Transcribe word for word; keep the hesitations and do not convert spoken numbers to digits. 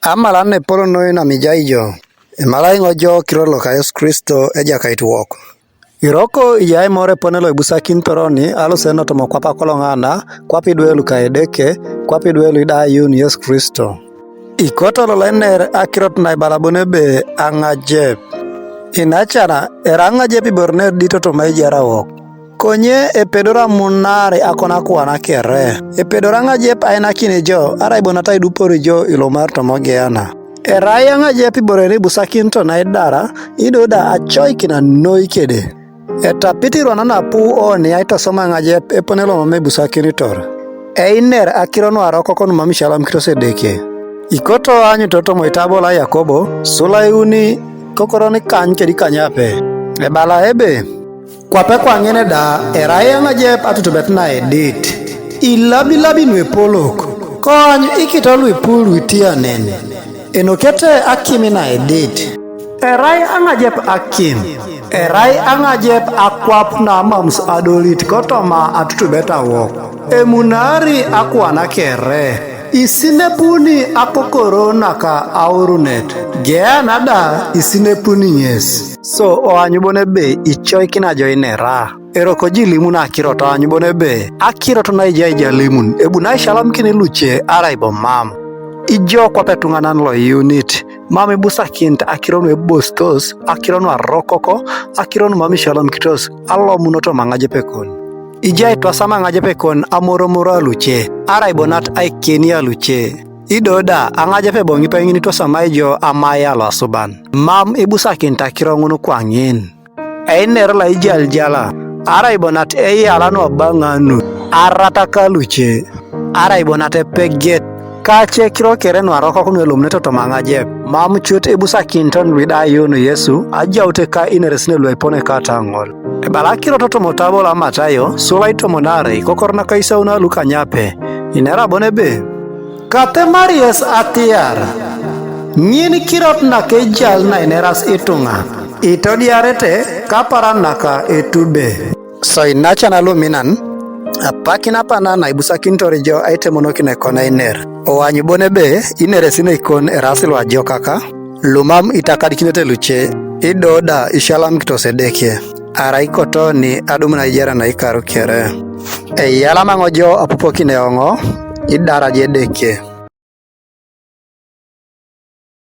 Amalan epolo noi namijai jo. Emalai ŋo jo kirot loka Yesu Kristo Ejakait wok. Iroko ijai more pone lo ibusakin toroni alusen otomo kwap akoloŋana, kwap idwe luka Edeke, kwap idwe luida ayuun Yesu Kristo. Ikoto lolo iner akirot naibalabun ebe aŋajep. Inacana era aŋajep ibore nedito toma ejara wok. Konye epedora munari akona kuana kere. Epedora ŋajep ainakini jo, arai bo nata idupori jo ilomar tomogeana. Erai aŋajep ibore ni ibusakinito naidara, ido da acoikina noi kede. Etapit irwana napu oni aitosoma ŋajep epone lomam ibusakinitor. Einer akiro nuarokok numam ishalamikitos Edeke. Ikoto aanyut otomo itabo la Yakobo, sula iuni, kokoroni kany kedi kanyape. Ebala ebe, kwape kwaŋin da erai aŋajep atutubet naedit. Ilabilabi nuepolok, koany ikito luipu luitianen. Enokete akimi naedit. Erai aŋajep akim. Erai aŋajep akwap namamus adolit kotoma atutubet awok. Emunaari akuana kere. Isinepuni akokoro naka aurunet. Geana da isinepuni ŋes. So oanyubon ebe icoikina jo inera. Eroko jilimun akirot oanyubon ebe akirot naijai jalimun ebu naishalamikin luce arai bo mam. Ijo kwape etuŋanan loiyunit. Mam ibusakinit akiro nuebostos, akiro nuarokoko, akiro numam ishalamikitos alomunoto maŋajepekon. Ijai twasama ŋajepekon amoromoro aluce, arai bonat aikeni aluce. Ido da aŋajep eboŋipe ŋin itwasamai jo amai aloasuban. Mam ibusakinit akiro ŋun kwaŋin. Einer laijaljala, arai bonat eyala nuabaŋanut, arataka luce, arai bonat epeget, kace kiro kere nuarokok nuelomunete toma ŋajep, mam cut ibusakiniton luidayuun Yesu ajaute ka ineresine luaipone kata ŋol. Ebala kirot totoma otabo lo Matayo, sula itomon aarei, kokor nakaisauni lukanyape, inera bon ebe, katemari yes atiar, ŋin kirot nakejal naineras ituŋa, itodiarete kaparan naka etube. So inacan aluminan, apakin apana naibusakinitor jo aitemonokin ekona iner. Oany bon ebe, ineresinei kon eras luajokaka, lumam itakadikinete luce, ido da ishalamikitos Edeke, arai kotoni adumun aijar naikaru kere. Eyalama ŋo jo apupokin eoŋo, idaraja Edeke.